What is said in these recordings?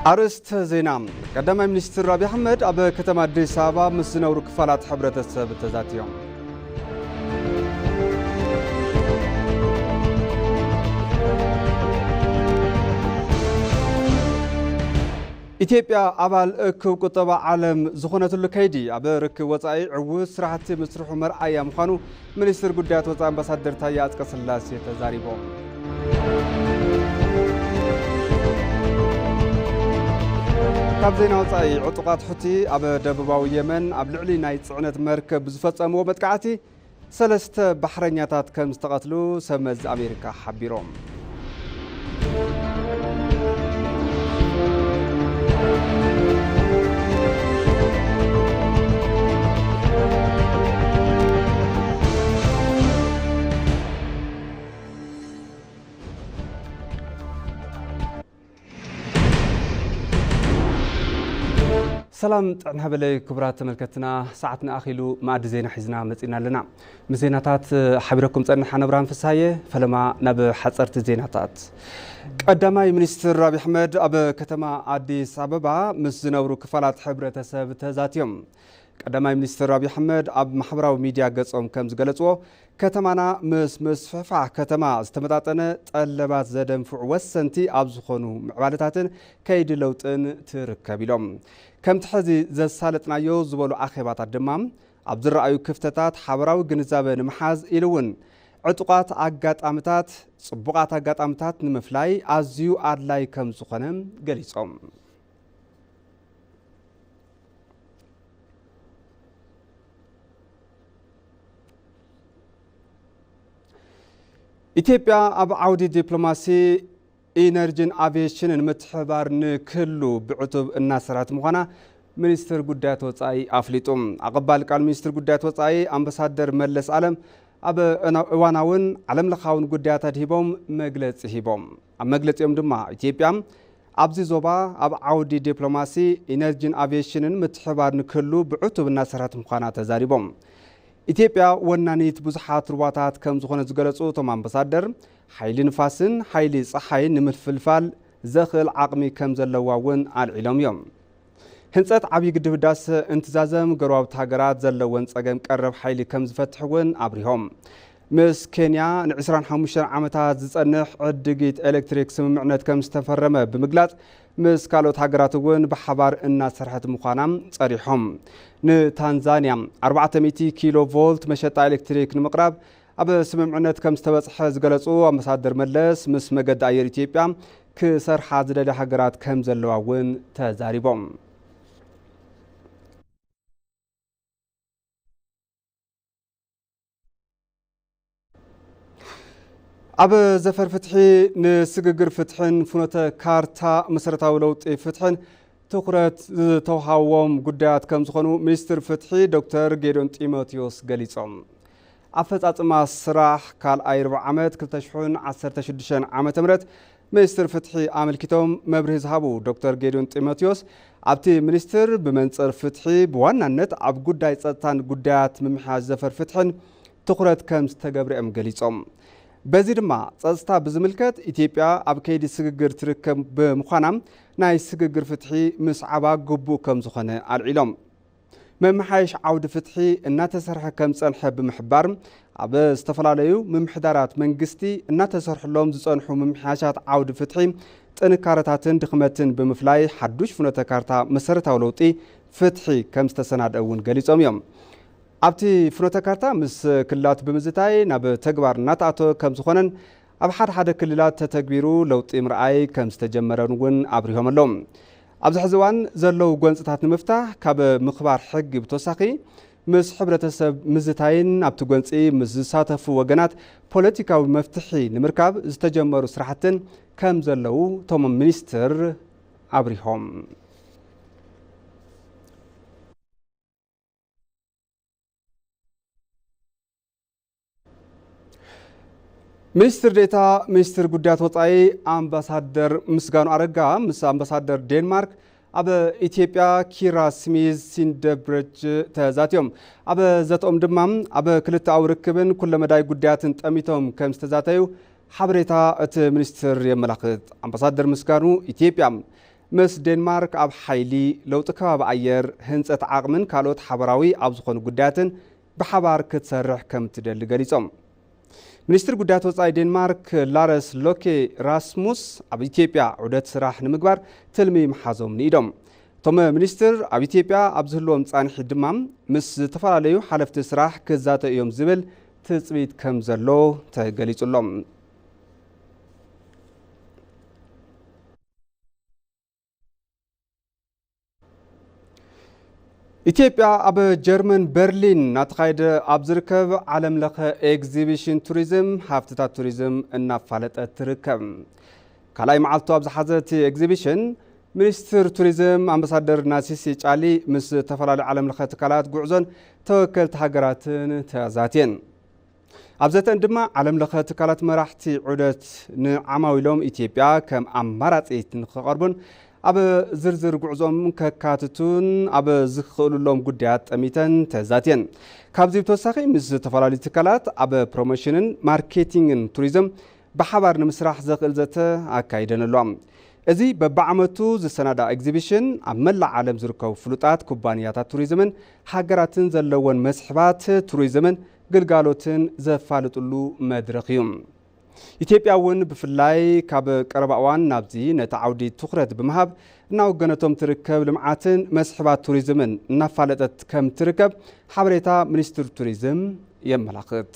ኣርእስተ ዜና። ቀዳማይ ሚኒስትር ኣብይ ኣሕመድ ኣብ ከተማ ኣዲስ ኣበባ ምስ ዝነብሩ ክፋላት ሕብረተሰብ ተዛትዮም። ኢትዮጵያ ኣባል እኩብ ቁጠባ ዓለም ዝኾነትሉ ከይዲ፣ ኣብ ርክብ ወጻኢ ዕዉት ስራሕቲ ምስርሑ መርኣያ ምዃኑ ሚኒስትር ጉዳያት ወጻኢ ኣምባሳደር ታየ ኣጽቀስላሴ ተዛሪቦም። ካብ ዜና ወጻኢ፣ ዕጡቓት ሑቲ ኣብ ደቡባዊ የመን ኣብ ልዕሊ ናይ ጽዕነት መርከብ ብዝፈጸምዎ መጥቃዕቲ ሰለስተ ባሕረኛታት ከም ዝተቐትሉ ሰብ መዚ ኣሜሪካ ሓቢሮም። ሰላም ጥዕና በለይ ክቡራት ተመልከትና፣ ሰዓትና ኣኺሉ መኣዲ ዜና ሒዝና መጺና ኣለና። ምስ ዜናታት ሓቢረኩም ጸንሕ ኣነ ብርሃን ፍስሃየ፣ ፈለማ ናብ ሓጸርቲ ዜናታት። ቀዳማይ ሚኒስትር ኣብይ ኣሕመድ ኣብ ከተማ ኣዲስ ኣበባ ምስ ዝነብሩ ክፋላት ሕብረተሰብ ተዛትዮም። ቀዳማይ ሚኒስትር ኣብይ ኣሕመድ ኣብ ማሕበራዊ ሚድያ ገጾም ከም ዝገለጽዎ፣ ከተማና ምስ ምስፍሕፋሕ ከተማ ዝተመጣጠነ ጠለባት ዘደንፍዑ ወሰንቲ ኣብ ዝኾኑ ምዕባለታትን ከይዲ ለውጥን ትርከብ ኢሎም። ከምቲ ሕዚ ዘሳለጥናዮ ዝበሉ ኣኼባታት ድማ፣ ኣብ ዝረኣዩ ክፍተታት ሓበራዊ ግንዛበ ንምሓዝ ኢሉ እውን ዕጡቓት ኣጋጣምታት፣ ጽቡቓት ኣጋጣምታት ንምፍላይ ኣዝዩ ኣድላይ ከም ዝኾነ ገሊጾም። ኢትዮጵያ ኣብ ዓውዲ ዲፕሎማሲ፣ ኢነርጂን ኣቪዬሽንን ምትሕብባር ንክህሉ ብዕቱብ እናሰርሐት ምዃና ሚኒስትር ጉዳያት ወጻኢ ኣፍሊጡ። ኣቐባሊ ቃል ሚኒስትር ጉዳያት ወጻኢ ኣምባሳደር መለስ ኣለም ኣብ እዋናውን ዓለምለኻውን ጉዳያት ኣድሂቦም መግለጺ ሂቦም። ኣብ መግለጺኦም ድማ፣ ኢትዮጵያ ኣብዚ ዞባ ኣብ ዓውዲ ዲፕሎማሲ፣ ኢነርጂን ኣቪዬሽንን ምትሕብባር ንክህሉ ብዕቱብ እናሰርሐት ምዃና ተዛሪቦም። ኢትዮጵያ ወናኒት ብዙሓት ሩባታት ከም ዝኾነ ዝገለጹ እቶም ኣምባሳደር፣ ሓይሊ ንፋስን ሓይሊ ጸሓይን ንምፍልፋል ዘኽእል ዓቕሚ ከም ዘለዋ እውን ኣልዒሎም እዮም። ህንጸት ዓብዪ ግድብ ህዳሰ እንትዛዘም፣ ጎረባብቲ ሃገራት ዘለወን ጸገም ቀረብ ሓይሊ ከም ዝፈትሕ እውን ኣብሪሆም። ምስ ኬንያ ን ዕስራን ሓሙሽተን ዓመታት ዝጸንሕ ዕድጊት ኤሌክትሪክ ስምምዕነት ከም ዝተፈረመ ብምግላጽ፣ ምስ ካልኦት ሃገራት እውን ብሓባር እናሰርሐት ምዃና ጸሪሖም። ንታንዛንያ ኣርባዕተ ሚእቲ ኪሎ ቮልት መሸጣ ኤሌክትሪክ ንምቕራብ ኣብ ስምምዕነት ከም ዝተበጽሐ ዝገለጹ ኣምባሳደር መለስ፣ ምስ መገዲ ኣየር ኢትዮጵያ ክሰርሓ ዝደልያ ሃገራት ከም ዘለዋ እውን ተዛሪቦም። ኣብ ዘፈር ፍትሒ፣ ንስግግር ፍትሕን ፍኖተ ካርታ መሰረታዊ ለውጢ ፍትሕን ትኹረት ዝተውሃቦም ጉዳያት ከም ዝኾኑ ሚኒስትር ፍትሒ ዶክተር ጌዲዮን ጢሞቴዎስ ገሊጾም። ኣፈጻጽማ ስራሕ ካልኣይ ርብዕ ዓመት ክልተ ሽሕን ዓሰርተ ሽዱሽተን ዓመተ ምህረት ሚኒስትር ፍትሒ ኣመልኪቶም መብርሂ ዝሃቡ ዶክተር ጌዲዮን ጢሞቴዎስ፣ ኣብቲ ሚኒስትር ብመንጽር ፍትሒ ብዋናነት ኣብ ጉዳይ ጸጥታን ጉዳያት ምምሕያሽ ዘፈር ፍትሕን ትኹረት ከም ዝተገብረ እዮም ገሊጾም። በዚ ድማ ጸጥታ ብዝምልከት ኢትዮጵያ ኣብ ከይዲ ስግግር ትርከብ ብምዃና ናይ ስግግር ፍትሒ ምስዓባ ግቡእ ከም ዝኾነ ኣልዒሎም። መመሓየሽ ዓውዲ ፍትሒ እናተሰርሐ ከም ዝጸንሐ ብምሕባር፣ ኣብ ዝተፈላለዩ ምምሕዳራት መንግስቲ እናተሰርሕሎም ዝጸንሑ ምምሕያሻት ዓውዲ ፍትሒ ጥንካረታትን ድኽመትን ብምፍላይ ሓዱሽ ፍኖተ ካርታ መሰረታዊ ለውጢ ፍትሒ ከም ዝተሰናድአ እውን ገሊጾም እዮም። ኣብቲ ፍኖተ ካርታ ምስ ክልላት ብምዝታይ ናብ ተግባር እናተኣተወ ከም ዝኾነን ኣብ ሓደ ሓደ ክልላት ተተግቢሩ ለውጢ ምርኣይ ከም ዝተጀመረን እውን ኣብሪሆም ኣለዉ። ኣብዚ ሕዚ እዋን ዘለዉ ጎንፅታት ንምፍታሕ ካብ ምኽባር ሕጊ ብተወሳኺ ምስ ሕብረተሰብ ምዝታይን ኣብቲ ጎንፂ ምስ ዝሳተፉ ወገናት ፖለቲካዊ መፍትሒ ንምርካብ ዝተጀመሩ ስራሕትን ከም ዘለዉ እቶም ሚኒስትር ኣብሪሆም። ሚኒስትር ዴኤታ ሚኒስትር ጉዳያት ወጻኢ ኣምባሳደር ምስጋኑ ኣረጋ ምስ ኣምባሳደር ዴንማርክ ኣብ ኢትዮጵያ ኪራ ስሚዝ ሲንደብረጅ ተዛትዮም። ኣብ ዘተኦም ድማ ኣብ ክልተኣዊ ርክብን ኩለመዳይ ጉዳያትን ጠሚቶም ከም ዝተዛተዩ ሓበሬታ እቲ ሚኒስትር የመላኽት። ኣምባሳደር ምስጋኑ፣ ኢትዮጵያ ምስ ዴንማርክ ኣብ ሓይሊ፣ ለውጢ ከባቢ ኣየር፣ ህንጸት ዓቕምን ካልኦት ሓበራዊ ኣብ ዝኾኑ ጉዳያትን ብሓባር ክትሰርሕ ከም ትደሊ ገሊጾም። ሚኒስትር ጉዳያት ወጻኢ ዴንማርክ ላረስ ሎኬ ራስሙስ ኣብ ኢትዮጵያ ዑደት ስራሕ ንምግባር ትልሚ ምሓዞም ንኢዶም። እቶም ሚኒስትር ኣብ ኢትዮጵያ ኣብ ዝህልዎም ጻንሒት ድማ ምስ ዝተፈላለዩ ሓለፍቲ ስራሕ ክዛተዩ እዮም ዝብል ትጽቢት ከም ዘሎ ተገሊጹሎም። ኢትዮጵያ ኣብ ጀርመን በርሊን እናተኻየደ ኣብ ዝርከብ ዓለም ለኸ ኤግዚቢሽን ቱሪዝም ሃፍትታት ቱሪዝም እናፋለጠት ትርከብ። ካልኣይ መዓልቱ ኣብ ዝሓዘ እቲ ኤግዚቢሽን ሚኒስትር ቱሪዝም ኣምባሳደር ናሲሲ ጫሊ ምስ ዝተፈላለዩ ዓለም ለኸ ትካላት ጉዕዞን ተወከልቲ ሃገራትን ተዛትየን። ኣብ ዘተን ድማ ዓለም ለኸ ትካላት መራሕቲ ዑደት ንዓማዊሎም ኢትዮጵያ ከም ኣማራጺት ንክቐርቡን ኣብ ዝርዝር ጉዕዞም ከካትቱን ኣብ ዝኽእሉሎም ጉዳያት ጠሚተን ተዛትየን። ካብዚ ብተወሳኺ ምስ ዝተፈላለዩ ትካላት ኣብ ፕሮሞሽንን ማርኬቲንግን ቱሪዝም ብሓባር ንምስራሕ ዘኽእል ዘተ ኣካይደን ኣለዋ። እዚ በብዓመቱ ዝሰናዳ ኤግዚቢሽን ኣብ መላእ ዓለም ዝርከቡ ፍሉጣት ኩባንያታት ቱሪዝምን ሃገራትን ዘለወን መስሕባት ቱሪዝምን ግልጋሎትን ዘፋልጥሉ መድረኽ እዩ። ኢትዮጵያ እውን ብፍላይ ካብ ቀረባ እዋን ናብዚ ነቲ ዓውዲ ትኹረት ብምሃብ እናወገነቶም ትርከብ ልምዓትን መስሕባት ቱሪዝምን እናፋለጠት ከም ትርከብ ሓበሬታ ሚኒስትር ቱሪዝም የመላኽት።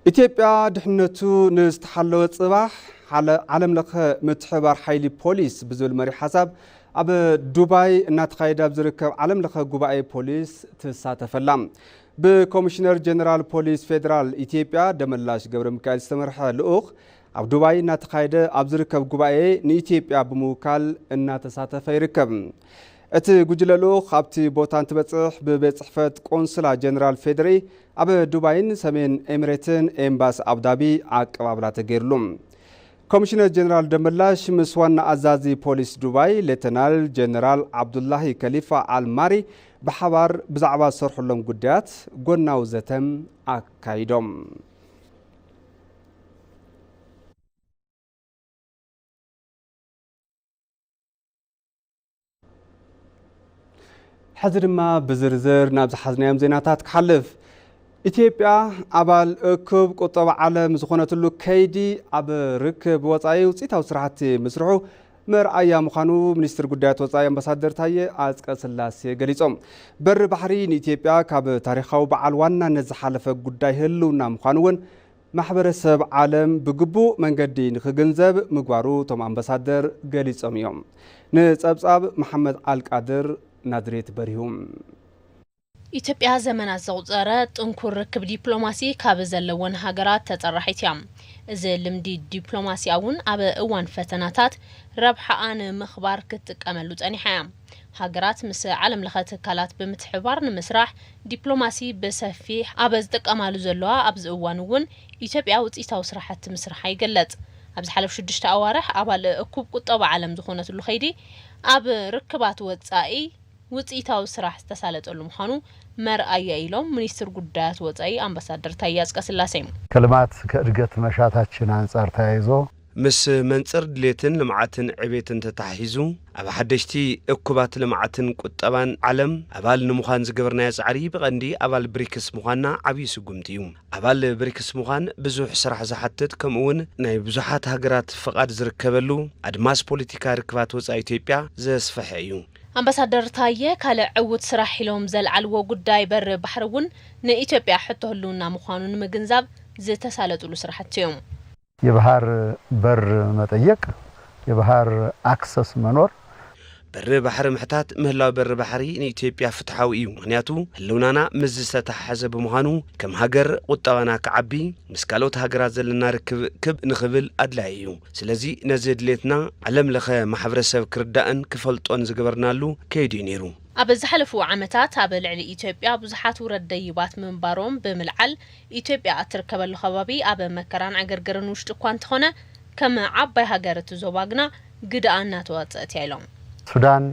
ኢትዮጵያ ድሕነቱ ንዝተሓለወ ጽባሕ፣ ዓለ-፣ ዓለም ለኸ ምትሕብባር ሓይሊ ፖሊስ ብዝብል መሪሕ ሓሳብ ኣብ ዱባይ እናተኻየደ ኣብ ዝርከብ ዓለም ለኸ ጉባኤ ፖሊስ ትሳተፈላ። ብኮሚሽነር ጀነራል ፖሊስ ፌዴራል ኢትዮጵያ ደመላሽ ገብረ ሚካኤል ዝተመርሐ ልኡኽ ኣብ ዱባይ እናተኻየደ ኣብ ዝርከብ ጉባኤ ንኢትዮጵያ ብምውካል እናተሳተፈ ይርከብ። እቲ ጉጅለ ልኡኽ ኣብቲ ቦታ እንትበጽሕ ብቤት ጽሕፈት ቆንስላ ጀነራል ፌዴሪ ኣብ ዱባይን ሰሜን ኤምሬትን ኤምባሲ ኣቡዳቢ ኣቀባብላ ተገይርሉ። ኮሚሽነር ጀነራል ደመላሽ ምስ ዋና ኣዛዚ ፖሊስ ዱባይ ሌተናል ጀነራል ዓብዱላሂ ከሊፋ ኣልማሪ ብሓባር ብዛዕባ ዝሰርሕሎም ጉዳያት ጎናዊ ዘተም ኣካይዶም። ሕዚ ድማ ብዝርዝር ናብ ዝሓዝናዮም ዜናታት ክሓልፍ። ኢትዮጵያ ኣባል እኩብ ቁጠባ ዓለም ዝኾነትሉ ከይዲ ኣብ ርክብ ወጻኢ ውፅኢታዊ ስራሕቲ ምስርሑ መርኣያ ምዃኑ ሚኒስትር ጉዳያት ወጻኢ ኣምባሳደር ታየ ኣጽቀ ስላሴ ገሊጾም። በሪ ባሕሪ ንኢትዮጵያ ካብ ታሪኻዊ በዓል ዋናነት ዝሓለፈ ጉዳይ ህልውና ምዃኑ እውን ማሕበረሰብ ዓለም ብግቡእ መንገዲ ንኽግንዘብ ምግባሩ እቶም ኣምባሳደር ገሊጾም እዮም። ንጸብጻብ መሓመድ ኣልቃድር ናዝሬት በሪሁ። ኢትዮጵያ ዘመናት ዘቑጸረ ጥንኩር ርክብ ዲፕሎማሲ ካብ ዘለወን ሃገራት ተጸራሒት እያ። እዚ ልምዲ ዲፕሎማሲ እውን ኣብ እዋን ፈተናታት ረብሓኣ ንምኽባር ክትጥቀመሉ ጸኒሓ እያ። ሃገራት ምስ ዓለም ለኸ ትካላት ብምትሕብባር ንምስራሕ ዲፕሎማሲ ብሰፊሕ ኣብ ዝጥቀማሉ ዘለዋ ኣብዚ እዋን እውን ኢትዮጵያ ውፅኢታዊ ስራሕቲ ምስርሓ ይግለፅ። ኣብ ዝሓለፉ ሽዱሽተ ኣዋርሕ ኣባል እኩብ ቁጠባ ዓለም ዝኾነትሉ ከይዲ ኣብ ርክባት ወፃኢ ውፅኢታዊ ስራሕ ዝተሳለጠሉ ምዃኑ መርኣያ ኢሎም ሚኒስትር ጉዳያት ወፃኢ ኣምባሳደር ታዬ ኣጽቀስላሴ። ከልማት ከእድገት መሻታችን አንጻር ተያይዞ ምስ መንጽር ድሌትን ልምዓትን ዕቤትን ተተሓሒዙ፣ ኣብ ሓደሽቲ እኩባት ልምዓትን ቁጠባን ዓለም ኣባል ንምዃን ዝገበርናዮ ጻዕሪ ብቐንዲ ኣባል ብሪክስ ምዃንና ዓብዪ ስጉምቲ እዩ። ኣባል ብሪክስ ምዃን ብዙሕ ስራሕ ዝሓትት፣ ከምኡውን ናይ ብዙሓት ሃገራት ፍቓድ ዝርከበሉ ኣድማስ ፖለቲካ ርክባት ወጻኢ ኢትዮጵያ ዘስፍሐ እዩ። ኣምባሳደር ታየ፣ ካልእ ዕዉት ስራሕ ኢሎም ዘልዓልዎ ጉዳይ በሪ ባሕሪ እውን ንኢትዮጵያ ሕቶ ህልውና ምዃኑ ንምግንዛብ ዝተሳለጡሉ ስራሕቲ እዮም። የባህር በር መጠየቅ፣ የባህር አክሰስ መኖር። በሪ ባሕሪ ምሕታት፣ ምህላው በሪ ባሕሪ ንኢትዮጵያ ፍትሓዊ እዩ። ምኽንያቱ ህልውናና ምስ ዝተተሓሓዘ ብምዃኑ፣ ከም ሃገር ቁጠባና ክዓቢ፣ ምስ ካልኦት ሃገራት ዘለና ርክብ ክብ ንኽብል ኣድላዪ እዩ። ስለዚ ነዚ ድሌትና ዓለም ለኸ ማሕበረሰብ ክርዳእን ክፈልጦን ዝገበርናሉ ከይዱ እዩ ነይሩ። ኣብ ዝሓለፉ ዓመታት ኣብ ልዕሊ ኢትዮጵያ ብዙሓት ውረድ ደይባት ምንባሮም ብምልዓል፣ ኢትዮጵያ እትርከበሉ ከባቢ ኣብ መከራን ዕግርግርን ውሽጢ እኳ እንተኾነ፣ ከም ዓባይ ሃገር እቲ ዞባ ግና ግደኣ እናተዋፀአት እያ ኢሎም። ሱዳን።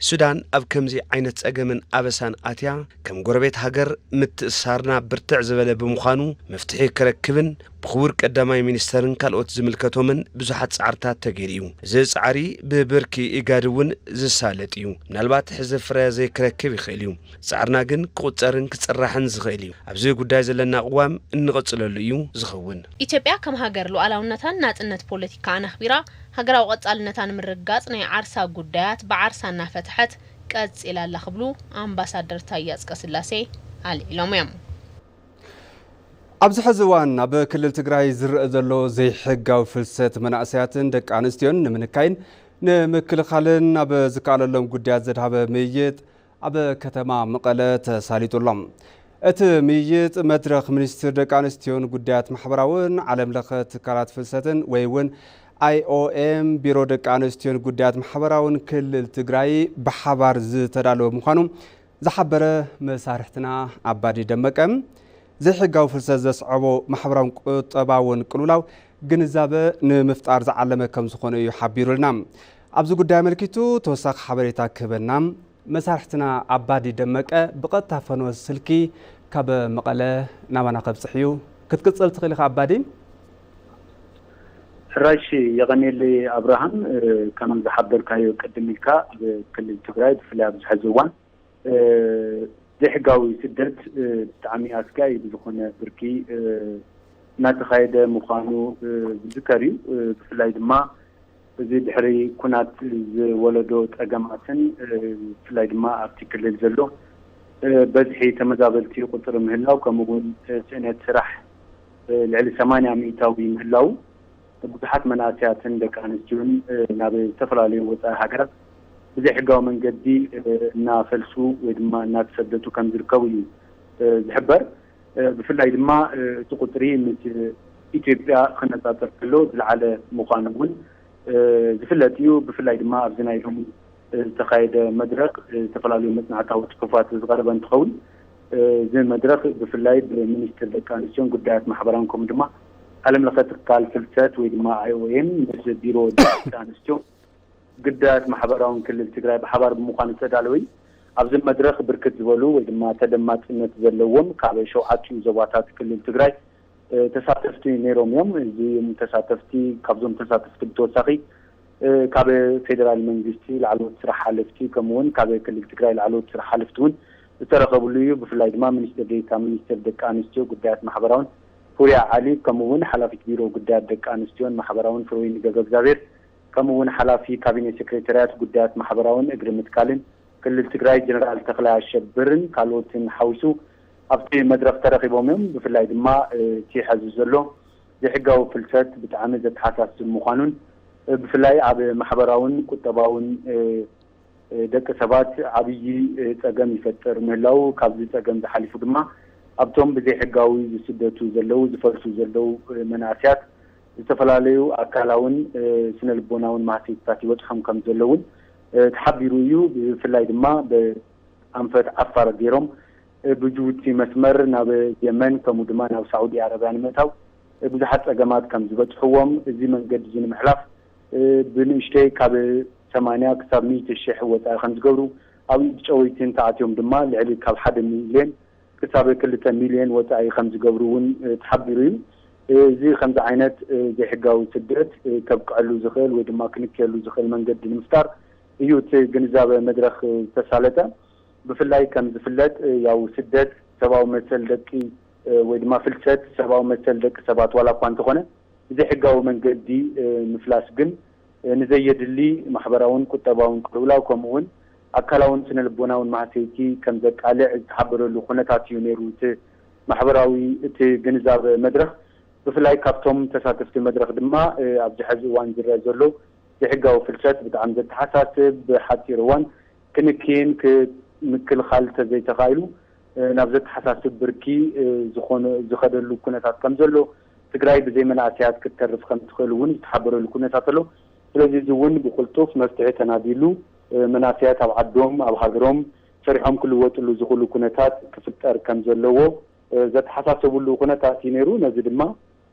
ሱዳን ኣብ ከምዚ ዓይነት ጸገምን ኣበሳን ኣትያ፣ ከም ጎረቤት ሃገር ምትእስሳርና ብርትዕ ዝበለ ብምዃኑ፣ መፍትሒ ክረክብን ብኽቡር ቀዳማይ ሚኒስተርን ካልኦት ዝምልከቶምን ብዙሓት ጻዕርታት ተገይሩ እዩ። እዚ ጻዕሪ ብብርኪ ኢጋድ እውን ዝሳለጥ እዩ። ምናልባት ሕዚ ፍረ ዘይክረክብ ይኽእል እዩ። ጻዕርና ግን ክቑጸርን ክጽራሕን ዝኽእል እዩ። ኣብዚ ጉዳይ ዘለና ቅዋም እንቕጽለሉ እዩ ዝኸውን። ኢትዮጵያ ከም ሃገር ሉዓላውነታን ናጽነት ፖለቲካኣን ኣኽቢራ፣ ሃገራዊ ቀጻልነታ ንምርግጋጽ ናይ ዓርሳ ጉዳያት ብዓርሳ እናፈትሐት ቀጺላ ኣላ ክብሉ ኣምባሳደር ታየ ኣጽቀስላሴ ኣልዒሎም እዮም። ኣብዚ ሕዚ እዋን ኣብ ክልል ትግራይ ዝረአ ዘሎ ዘይሕጋዊ ፍልሰት መናእሰያትን ደቂ ኣንስትዮን ንምንካይን ንምክልኻልን ኣብ ዝከኣለሎም ጉዳያት ዘድሃበ ምይይጥ ኣብ ከተማ መቐለ ተሳሊጡ ኣሎ። እቲ ምይይጥ መድረኽ ሚኒስትር ደቂ ኣንስትዮን ጉዳያት ማሕበራውን ዓለም ለኸ ትካላት ፍልሰትን ወይ እውን ኣይ ኦ ኤም ቢሮ ደቂ ኣንስትዮን ጉዳያት ማሕበራውን ክልል ትግራይ ብሓባር ዝተዳለወ ምዃኑ ዝሓበረ መሳርሕትና ኣባዲ ደመቀ፣ ዘይሕጋዊ ፍልሰት ዘስዐቦ ማሕበራውን ቁጠባውን ቅልውላው ግንዛበ ንምፍጣር ዝዓለመ ከም ዝኾነ እዩ ሓቢሩልና። ኣብዚ ጉዳይ ኣመልኪቱ ተወሳኺ ሓበሬታ ክህበና መሳርሕትና ኣባዲ ደመቀ ብቐጥታ ፈነወ ስልኪ ካብ መቐለ ናባና ከብጽሕ እዩ። ክትቅጽል ትኽእል ኢኻ ኣባዲ። ሕራይሺ የቐኔለይ ኣብርሃም፣ ከም ዝሓበርካዮ ቅድም ኢልካ ኣብ ክልል ትግራይ ብፍላይ ኣብዚ ሕዚ እዋን ዘይሕጋዊ ስደት ብጣዕሚ ኣስጋኢ ብዝኾነ ብርኪ እናተኻየደ ምዃኑ ዝዝከር እዩ። ብፍላይ ድማ እዚ ድሕሪ ኩናት ዝወለዶ ጸገማትን ብፍላይ ድማ ኣብቲ ክልል ዘሎ በዝሒ ተመዛበልቲ ቁጽሪ ምህላው፣ ከምኡ እውን ስእነት ስራሕ ልዕሊ ሰማንያ ሚእታዊ ምህላው፣ ብዙሓት መናእሰያትን ደቂ ኣንስትዮን ናብ ዝተፈላለዩ ወጻኢ ሃገራት ብዘይሕጋዊ መንገዲ እናፈልሱ ወይ ድማ እናተሰደዱ ከም ዝርከቡ እዩ ዝሕበር። ብፍላይ ድማ እቲ ቁጽሪ ምስ ኢትዮጵያ ክነጻጸር ከሎ ዝለዓለ ምዃኑ እውን ዝፍለጥ እዩ። ብፍላይ ድማ ኣብዚ ናይ ሎሚ ዝተኻየደ መድረኽ ዝተፈላለዩ መጽናዕታዊ ጽሑፋት ዝቐረበ እንትኸውን፣ እዚ መድረኽ ብፍላይ ብሚኒስትር ደቂ ኣንስትዮን ጉዳያት ማሕበራውን ከምኡ ድማ ዓለም ለኸ ትካል ፍልሰት ወይ ድማ ኣይ ኦ ኤም ምስ ቢሮ ደቂ ኣንስትዮ ጉዳያት ማሕበራውን ክልል ትግራይ ብሓባር ብምዃን ዝተዳለወ እዩ። ኣብዚ መድረኽ ብርክት ዝበሉ ወይ ድማ ተደማፅነት ዘለዎም ካብ ሸውዓቲኡ ዞባታት ክልል ትግራይ ተሳተፍቲ ነይሮም እዮም። እዚም ተሳተፍቲ፣ ካብዞም ተሳተፍቲ ብተወሳኺ ካብ ፌደራል መንግስቲ ላዕለዎት ስራሕ ሓለፍቲ ከምኡ እውን ካብ ክልል ትግራይ ላዕለዎት ስራሕ ሓለፍቲ እውን ዝተረኸብሉ እዩ። ብፍላይ ድማ ሚኒስትር ዴኤታ ሚኒስቴር ደቂ ኣንስትዮ ጉዳያት ማሕበራውን ሁሪያ ዓሊ፣ ከምኡ እውን ሓላፊት ቢሮ ጉዳያት ደቂ ኣንስትዮን ማሕበራውን ፍረወይኒ ገብረእግዚኣብሔር፣ ከምኡ እውን ሓላፊ ካቢኔ ሴክሬታርያት ጉዳያት ማሕበራውን እግሪ ምትካልን ክልል ትግራይ ጀነራል ተኽላይ ኣሸብርን ካልኦትን ሓዊሱ ኣብቲ መድረኽ ተረኺቦም እዮም። ብፍላይ ድማ እቲ ሐዚ ዘሎ ዘይሕጋዊ ፍልሰት ብጣዕሚ ዘተሓሳስብ ምዃኑን ብፍላይ ኣብ ማሕበራውን ቁጠባውን ደቂ ሰባት ዓብዪ ፀገም ይፈጥር ምህላው፣ ካብዚ ፀገም ዝሓሊፉ ድማ ኣብቶም ብዘይሕጋዊ ዝስደቱ ዘለዉ፣ ዝፈልሱ ዘለዉ መናእሰያት ዝተፈላለዩ ኣካላውን ስነ ልቦናውን ማህሰይትታት ይበፅሖም ከም ዘለውን ተሓቢሩ እዩ። ብፍላይ ድማ ብኣንፈት ዓፋር ገይሮም ብጅቡቲ መስመር ናብ የመን ከምኡ ድማ ናብ ሳዑዲ ኣረብያ ንምእታው ብዙሓት ፀገማት ከም ዝበፅሕዎም፣ እዚ መንገዲ እዚ ንምሕላፍ ብንእሽተይ ካብ ሰማንያ ክሳብ ሚእቲ ሽሕ ወፃኢ ከም ዝገብሩ፣ ኣብ ኢድ ጨወይቲ እንተኣትዮም ድማ ልዕሊ ካብ ሓደ ሚልዮን ክሳብ ክልተ ሚልዮን ወፃኢ ከም ዝገብሩ እውን ተሓቢሩ እዩ። እዚ ከምዚ ዓይነት ዘይሕጋዊ ስደት ከብቅዐሉ ዝኽእል ወይ ድማ ክንክየሉ ዝኽእል መንገዲ ንምፍጣር እዩ እቲ ግንዛበ መድረኽ ዝተሳለጠ። ብፍላይ ከም ዝፍለጥ ያው ስደት ሰብኣዊ መሰል ደቂ ወይ ድማ ፍልሰት ሰብኣዊ መሰል ደቂ ሰባት ዋላ እኳ እንተኾነ ብዘይሕጋዊ መንገዲ ምፍላስ ግን ንዘየድሊ ማሕበራውን ቁጠባውን ቅልውላው ከምኡ እውን ኣካላውን ስነ ልቦናውን ማህሰይቲ ከም ዘቃልዕ ዝተሓበረሉ ኩነታት እዩ ነይሩ እቲ ማሕበራዊ እቲ ግንዛበ መድረኽ። ብፍላይ ካብቶም ተሳተፍቲ መድረኽ ድማ ኣብዚ ሕዚ እዋን ዝረአ ዘሎ ዘይሕጋዊ ፍልሰት ብጣዕሚ ዘተሓሳስብ፣ ብሓፂር እዋን ክንክይን ምክልኻል ተዘይተኻኢሉ ናብ ዘተሓሳስብ ብርኪ ዝኾነ ዝኸደሉ ኩነታት ከም ዘሎ፣ ትግራይ ብዘይ መናእሰያት ክትተርፍ ከም ትኽእል እውን ዝተሓበረሉ ኩነታት ኣሎ። ስለዚ እዚ እውን ብቕልጡፍ መፍትሒ ተናዲሉ መናእሰያት ኣብ ዓዶም ኣብ ሃገሮም ሰሪሖም ክልወጥሉ ዝኽእሉ ኩነታት ክፍጠር ከም ዘለዎ ዘተሓሳሰብሉ ኩነታት እዩ ነይሩ። ነዚ ድማ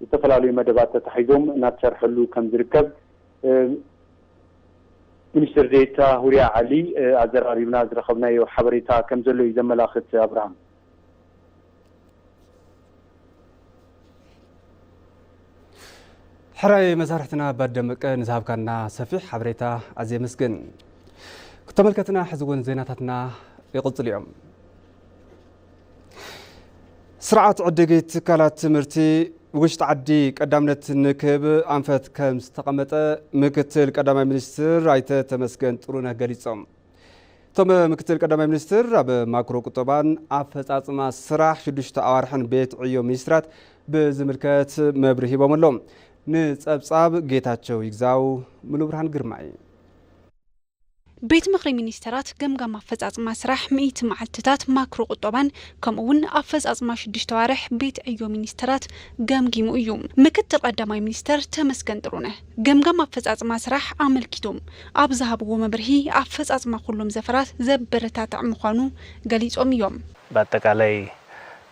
ዝተፈላለዩ መደባት ተታሒዞም እናተሰርሐሉ ከም ዝርከብ ሚኒስትር ዴኤታ ሁሪያ ዓሊ፣ እ፣ ኣዘራሪብና። ዝረኸብናዮ ሓበሬታ ከም ዘሎ እዩ ዘመላኽት። ኣብርሃም። ሕራይ መሳርሕትና ባደመቀ ንዝሃብካና ሰፊሕ ሓበሬታ ኣዝየ የመስግን። ተመልከትና፣ ሕዚ እውን ዜናታትና ይቕጽሉ እዮም። ስርዓት ዕድጊት ትካላት ትምህርቲ ውሽጢ ዓዲ ቀዳምነት ንክህብ ኣንፈት ከም ዝተቐመጠ ምክትል ቀዳማይ ሚኒስትር ኣይተ ተመስገን ጥሩነህ ገሊጾም። እቶም ምክትል ቀዳማይ ሚኒስትር ኣብ ማክሮ ቁጠባን ኣፈጻጽማ ስራሕ ሽዱሽተ ኣዋርሕን ቤት ዕዮ ሚኒስትራት ብዝምልከት መብርሂ ሂቦም ኣለዉ። ንጸብጻብ ጌታቸው ይግዛው፣ ሙሉብርሃን ግርማይ። ቤት ምኽሪ ሚኒስተራት ገምጋም ኣፈጻጽማ ስራሕ ሚእቲ መዓልትታት ማክሮ ቁጠባን ከምኡ እውን ኣፈጻጽማ ሽዱሽተ ኣዋርሕ ቤት ዕዮ ሚኒስተራት ገምጊሙ እዩ። ምክትል ቀዳማይ ሚኒስተር ተመስገን ጥሩነህ ገምጋም ኣፈጻጽማ ስራሕ ኣመልኪቶም ኣብ ዝሃብዎ መብርሂ፣ ኣፈጻጽማ ኩሎም ዘፈራት ዘበረታትዕ ምዃኑ ገሊጾም እዮም። በአጠቃላይ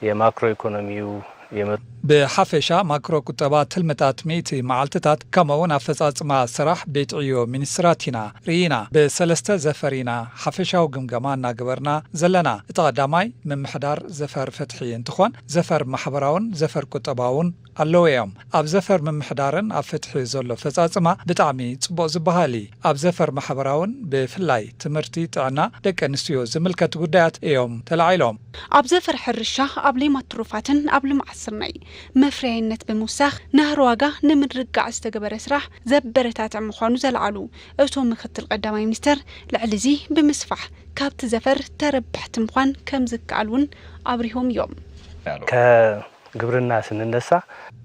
የማክሮ ኢኮኖሚው የመ- ብሓፈሻ ማክሮ ቁጠባ ትልምታት ሚእቲ መዓልትታት ከምኡውን ኣፈጻጽማ ስራሕ ቤት ዕዮ ሚኒስትራት ኢና ርኢና። ብሰለስተ ዘፈር ኢና ሓፈሻዊ ግምገማ እናገበርና ዘለና። እቲ ቀዳማይ ምምሕዳር ዘፈር ፍትሒ እንትኾን፣ ዘፈር ማሕበራውን ዘፈር ቁጠባውን ኣለዎ እዮም። ኣብ ዘፈር ምምሕዳርን ኣብ ፍትሒ ዘሎ ኣፈጻጽማ ብጣዕሚ ጽቡቕ ዝበሃል እዩ። ኣብ ዘፈር ማሕበራውን ብፍላይ ትምህርቲ፣ ጥዕና፣ ደቂ ኣንስትዮ ዝምልከት ጉዳያት እዮም ተላዒሎም። ኣብ ዘፈር ሕርሻ፣ ኣብ ሌማት ትሩፋትን ኣብ ልምዓት ስርናይ መፍረያይነት ብምውሳኽ ናህሪ ዋጋ ንምርግጋዕ ዝተገበረ ስራሕ ዘበረታትዕ ምዃኑ ዘልዓሉ እቶም ምክትል ቀዳማይ ሚኒስተር፣ ልዕሊ እዚ ብምስፋሕ ካብቲ ዘፈር ተረባሕቲ ምዃን ከም ዝከኣል እውን ኣብሪሆም እዮም። ከ- ግብርና ስንነሳ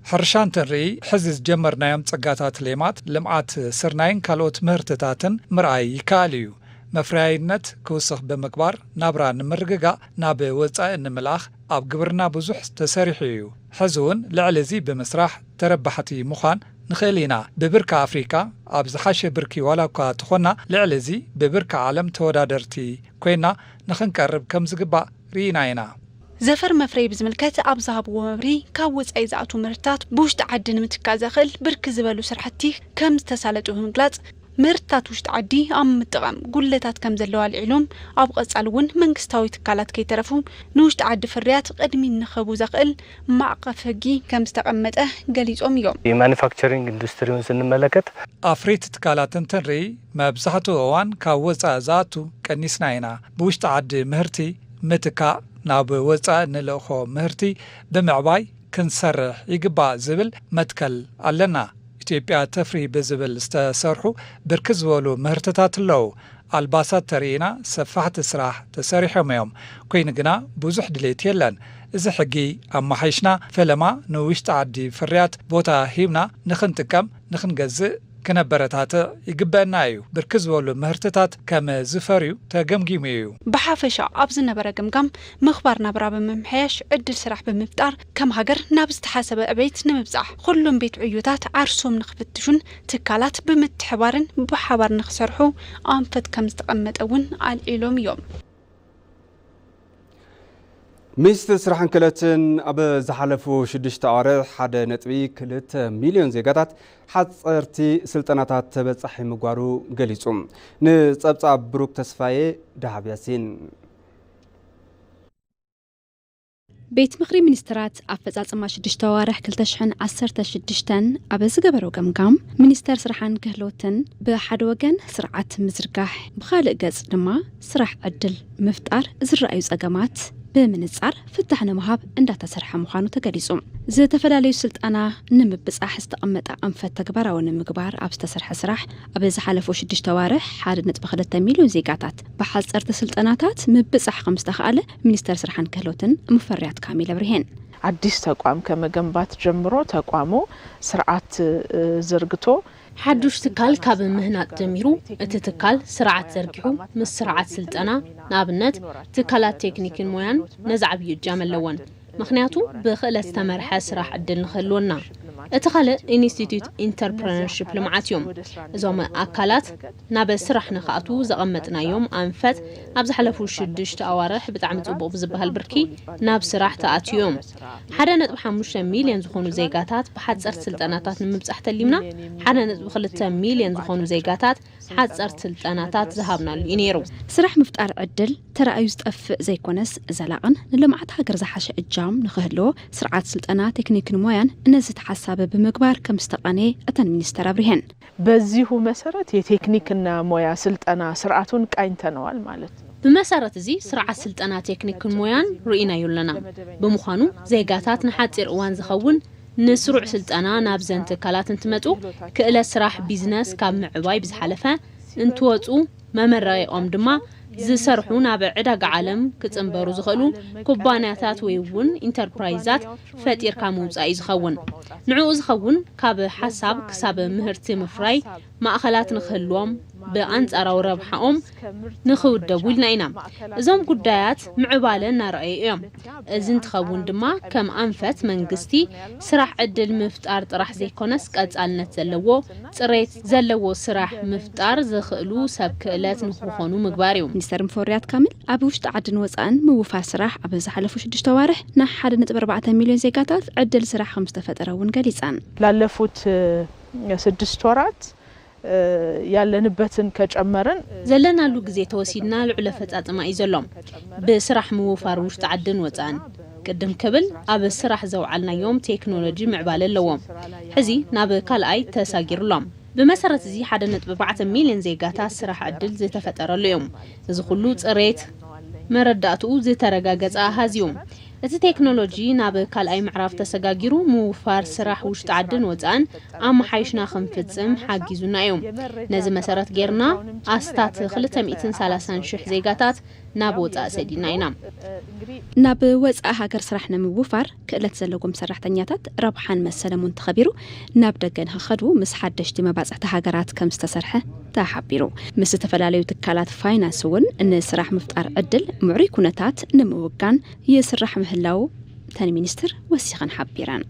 ሕርሻ እንትንርኢ፣ ሕዚ ዝጀመርናዮም ጸጋታት ሌማት፣ ልምዓት ስርናይን ካልኦት ምህርትታትን ምርኣይ ይከኣል እዩ። መፍረያይነት ክውስኽ ብምግባር፣ ናብራ ንምርግጋእ ናብ ወጻኢ ንምልኣኽ ኣብ ግብርና ብዙሕ ተሰሪሑ እዩ። ሕዚ እውን ልዕሊ እዚ ብምስራሕ ተረባሕቲ ምዃን ንኽእል ኢና። ብብርኪ ኣፍሪካ ኣብ ዝሓሸ ብርኪ ዋላ እኳ ተኾንና፣ ልዕሊ እዚ ብብርኪ ዓለም ተወዳደርቲ ኮይና ንኽንቀርብ ከም ዝግባእ ርኢና ኢና። ዘፈር መፍረይ ብዝምልከት ኣብ ዝሃብዎ መብርሂ፣ ካብ ወጻኢ ዝኣትዉ ምህርትታት ብውሽጢ ዓዲ ንምትካእ ዘኽእል ብርክት ዝበሉ ስራሕቲ ከም ዝተሳለጡ ብምግላጽ፣ ምህርትታት ውሽጢ ዓዲ ኣብ ምጥቓም ጉድለታት ከም ዘለዉ ኣልዒሎም፣ ኣብ ቀጻሊ እውን መንግስታዊ ትካላት ከይተረፉ ንውሽጢ ዓዲ ፍርያት ቅድሚ ንኽህቡ ዘኽእል ማዕቐፍ ህጊ ከም ዝተቐመጠ ገሊጾም እዮም። የማኑፋክቸሪንግ ኢንዱስትሪውን ስንመለከት ኣፍሪት ትካላት እንትንርኢ፣ መብዛሕትኡ እዋን ካብ ወጻኢ ዝኣቱ ቀኒስና ኢና። ብውሽጢ ዓዲ ምህርቲ ምትካእ፣ ናብ ወጻኢ ንልእኾ ምህርቲ ብምዕባይ ክንሰርሕ ይግባእ ዝብል መትከል ኣለና። ኢትዮጵያ ተፍሪ ብዝብል ዝተሰርሑ ብርክት ዝበሉ ምህርትታት ኣለዉ። ኣልባሳት ተርኢና ሰፋሕቲ ስራሕ ተሰሪሖም እዮም። ኮይኑ ግና ብዙሕ ድሌት የለን። እዚ ሕጊ ኣመሓይሽና ፈለማ ንውሽጢ ዓዲ ፍርያት ቦታ ሂብና ንኽንጥቀም ንኽንገዝእ ክነበረታትዕ ይግበአና እዩ። ብርክት ዝበሉ ምህርትታት ከም ዝፈርዩ ተገምጊሙ እዩ። ብሓፈሻ ኣብ ዝነበረ ገምጋም ምኽባር ናብራ ብምምሕያሽ ዕድል ስራሕ ብምፍጣር ከም ሃገር ናብ ዝተሓሰበ ዕቤት ንምብጻሕ ኩሎም ቤት ዕዮታት ዓርሶም ንኽፍትሹን ትካላት ብምትሕባርን ብሓባር ንኽሰርሑ ኣንፈት ከም ዝተቐመጠ እውን ኣልዒሎም እዮም። ሚኒስትሪ ስራሕን ክእለትን ኣብ ዝሓለፉ ሽዱሽተ ኣዋርሕ ሓደ ነጥቢ ክልተ ሚልዮን ዜጋታት ሓፀርቲ ስልጠናታት ተበፃሒ ምግባሩ ገሊፁ። ንፀብፃብ ብሩክ ተስፋዬ፣ ደሃብ ያሲን። ቤት ምኽሪ ሚኒስትራት ኣፈጻጽማ ሽዱሽተ ኣዋርሕ ክልተ ሽሕን ዓሰርተ ሽዱሽተን ኣብ ዝገበሮ ገምጋም፣ ሚኒስተር ስራሕን ክህሎትን ብሓደ ወገን ስርዓት ምዝርጋሕ፣ ብኻልእ ገጽ ድማ ስራሕ ዕድል ምፍጣር ዝረኣዩ ጸገማት ብምንጻር ፍታሕ ንምሃብ እንዳተሰርሐ ምዃኑ ተገሊጹ። ዝተፈላለዩ ስልጠና ንምብጻሕ ዝተቐመጠ ኣንፈት ተግባራዊ ንምግባር ኣብ ዝተሰርሐ ስራሕ፣ ኣብ ዝሓለፉ ሽዱሽተ ኣዋርሕ ሓደ ነጥቢ ክልተ ሚልዮን ዜጋታት ብሓጸርቲ ስልጠናታት ምብጻሕ ከም ዝተኻእለ ሚኒስተር ስራሕን ክህሎትን ሙፈሪያት ካሚል ኣብርሄን። አዲስ ተቋም ከመገንባት ጀምሮ ተቋሙ ስርዓት፣ እ፣ ዘርግቶ ሓዱሽ ትካል ካብ ምህናጽ ጀሚሩ፣ እቲ ትካል ስርዓት ዘርጊሑ፣ ምስ ስርዓት ስልጠና፣ ንኣብነት፣ ትካላት ቴክኒክን ሞያን ነዚ ዓብዪ እጃም ኣለወን። ምኽንያቱ፣ ብኽእለት ዝተመርሐ ስራሕ ዕድል ንኽህልወና። እቲ ካልእ ኢንስቲትዩት ኢንተርፕረነርሺፕ ልምዓት እዮም። እዞም ኣካላት ናብ ስራሕ ንኽኣትዉ ዘቐመጥናዮም ኣንፈት ኣብ ዝሓለፉ ሽዱሽተ ኣዋርሕ ብጣዕሚ ጽቡቕ ብዝበሃል ብርኪ ናብ ስራሕ ተኣትዮም። ሓደ ነጥቢ ሓሙሽተ ሚልዮን ዝኾኑ ዜጋታት ብሓጸርቲ ስልጠናታት ንምብጻሕ ተሊምና፣ ሓደ ነጥቢ ክልተ ሚልዮን ዝኾኑ ዜጋታት ሓጸርቲ ስልጠናታት ዝሃብናሉ እዩ ነይሩ። ስራሕ ምፍጣር ዕድል ተራእዩ ዝጠፍእ ዘይኮነስ፣ ዘላቕን ንልምዓት ሃገር ዝሓሸ እጃም ንኽህልዎ፣ ስርዓት ስልጠና ቴክኒክን ሞያን ነዚ ተሓሳቢ ብምግባር ከም ዝተቐነየ እተን ሚኒስተር ኣብሪሀን። በዚሁ መሰረት የቴክኒክና ሞያ ስልጠና ስርዓቱን ቃኝተነዋል ማለት ነው። ብመሰረት እዚ ስርዓት ስልጠና ቴክኒክን ሞያን ርኢናዮ ኣለና። ብምዃኑ ዜጋታት ንሓፂር እዋን ዝኸውን ንስሩዕ ስልጠና ናብ ዘን ትካላት እንትመፁ፣ ክእለት ስራሕ ቢዝነስ ካብ ምዕባይ ብዝሓለፈ እንትወፁ፣ መመረቂኦም ድማ ዝሰርሑ ናብ ዕዳጋ ዓለም ክፅንበሩ ዝኽእሉ ኩባንያታት ወይ እውን ኢንተርፕራይዛት ፈጢርካ ምውፃእ እዩ ዝኸውን። ንዕኡ ዝኸውን ካብ ሓሳብ ክሳብ ምህርቲ ምፍራይ ማእኸላት ንክህልዎም፣ ብኣንፃራዊ ረብሓኦም ንክውደቡ ኢልና ኢና። እዞም ጉዳያት ምዕባለ እናረኣዩ እዮም። እዚ እንትኸውን ድማ ከም ኣንፈት መንግስቲ ስራሕ ዕድል ምፍጣር ጥራሕ ዘይኮነስ ቀፃልነት ዘለዎ፣ ፅሬት ዘለዎ ስራሕ ምፍጣር ዝኽእሉ ሰብ ክእለት ንክኾኑ ምግባር እዩ። ሚኒስተር ሙፈሪያት ካሚል ኣብ ውሽጢ ዓድን ወፃእን ምውፋር ስራሕ ኣብ ዝሓለፉ ሽዱሽተ ዋርሕ ን ሓደ ነጥቢ ኣርባዕተ ሚልዮን ዜጋታት ዕድል ስራሕ ከም ዝተፈጠረ እውን ገሊፀን። ላለፉት ስድስት ወራት ያለንበትን ከጨመርን ዘለናሉ ግዜ ተወሲድና ልዑል ኣፈፃፅማ እዩ ዘሎ። ብስራሕ ምውፋር ውሽጢ ዓድን ወፃእን ቅድም ክብል ኣብ ስራሕ ዘውዓልናዮም ቴክኖሎጂ ምዕባለ ኣለዎም። ሕዚ ናብ ካልኣይ ተሳጊሩ ኣሎ። ብመሰረት እዚ ሓደ ነጥቢ ኣርባዕተ ሚልዮን ዜጋታት ስራሕ ዕድል ዝተፈጠረሉ እዮም። እዚ ኩሉ ፅሬት መረዳእትኡ ዝተረጋገፀ ኣሃዝ እዩ። እቲ ቴክኖሎጂ ናብ ካልኣይ ምዕራፍ ተሰጋጊሩ ምውፋር ስራሕ ውሽጢ ዓድን ወፃእን ኣመሓይሽና ክንፍፅም ሓጊዙና እዩ። ነዚ መሰረት ጌርና ኣስታት ክልተ ሚእትን ሰላሳን ሽሕ ዜጋታት ናብ ወፃኢ ሰዲድና ኢና። ናብ ወፃኢ ሃገር ስራሕ ንምውፋር ክእለት ዘለዎም ሰራሕተኛታት ረብሓን መሰለሙን ተኸቢሩ ናብ ደገ ንኽኸዱ ምስ ሓደሽቲ መባፅሕቲ ሃገራት ከም ዝተሰርሐ ተሓቢሩ። ምስ ዝተፈላለዩ ትካላት ፋይናንስ እውን ንስራሕ ምፍጣር ዕድል ምዕሩይ ኩነታት ንምውጋን ይስራሕ ምህላው እተን ሚኒስትር ወሲኸን ሓቢረን።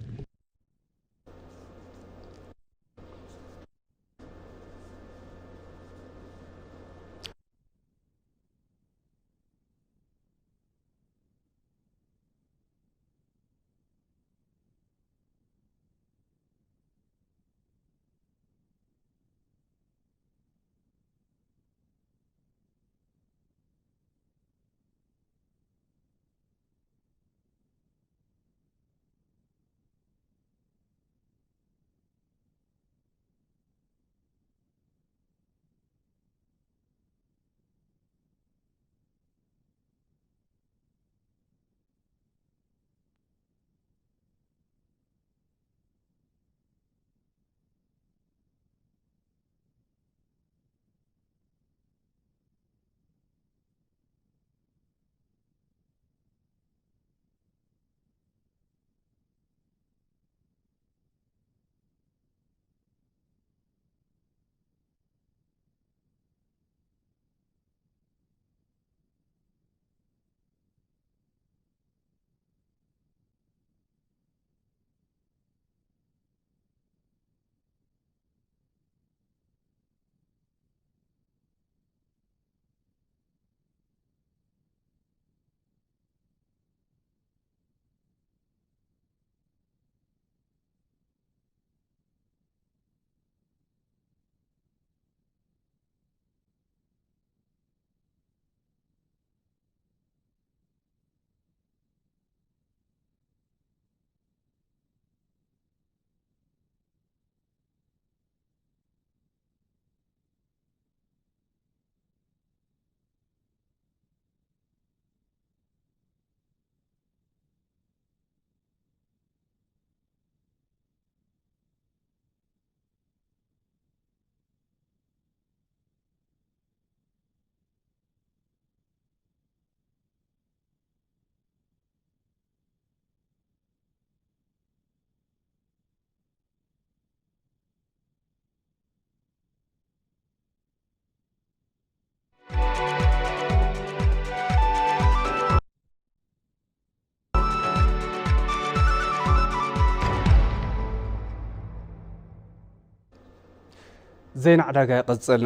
ዜና ዕዳጋ ይቕጽል።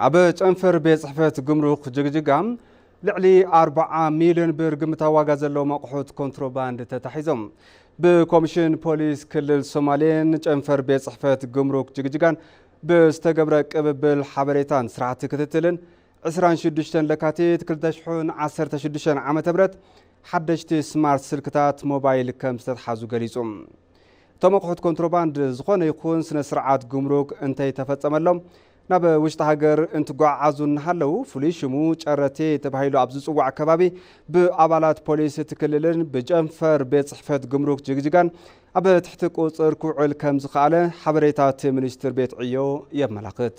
ኣብ ጨንፈር ቤት ጽሕፈት ጉምሩክ ጅግጅጋ ልዕሊ ኣርብዓ ሚልዮን ብር ግምታዊ ዋጋ ዘለዎም ኣቑሑት ኮንትሮባንድ ተታሒዞም። ብኮሚሽን ፖሊስ ክልል ሶማሌን ጨንፈር ቤት ጽሕፈት ጉምሩክ ጅግጅጋን ብዝተገብረ ቅብብል ሓበሬታን ስራሕቲ ክትትልን ዕስራን ሽዱሽተን ለካቲት ክልተ ሽሕን ዓሰርተ ሽዱሽተን ዓመተ ምህረት ሓደሽቲ ስማርት ስልክታት ሞባይል ከም ዝተትሓዙ ገሊጹ። እቶም ኣቑሑት ኮንትሮባንድ ዝኾነ ይኹን ስነ ስርዓት ጉምሩክ እንተይተፈጸመሎም ናብ ውሽጢ ሃገር እንትጓዓዙ እናሃለዉ ፍሉይ ሽሙ ጨረቴ ተባሂሉ ኣብ ዝጽዋዕ ከባቢ ብኣባላት ፖሊስ እቲ ክልልን ብጨንፈር ቤት ጽሕፈት ጉምሩክ ጅግጅጋን ኣብ ትሕቲ ቁጽር ክውዕል ከም ዝኸኣለ ሓበሬታ እቲ ሚኒስትር ቤት ዕዮ የመላኽት።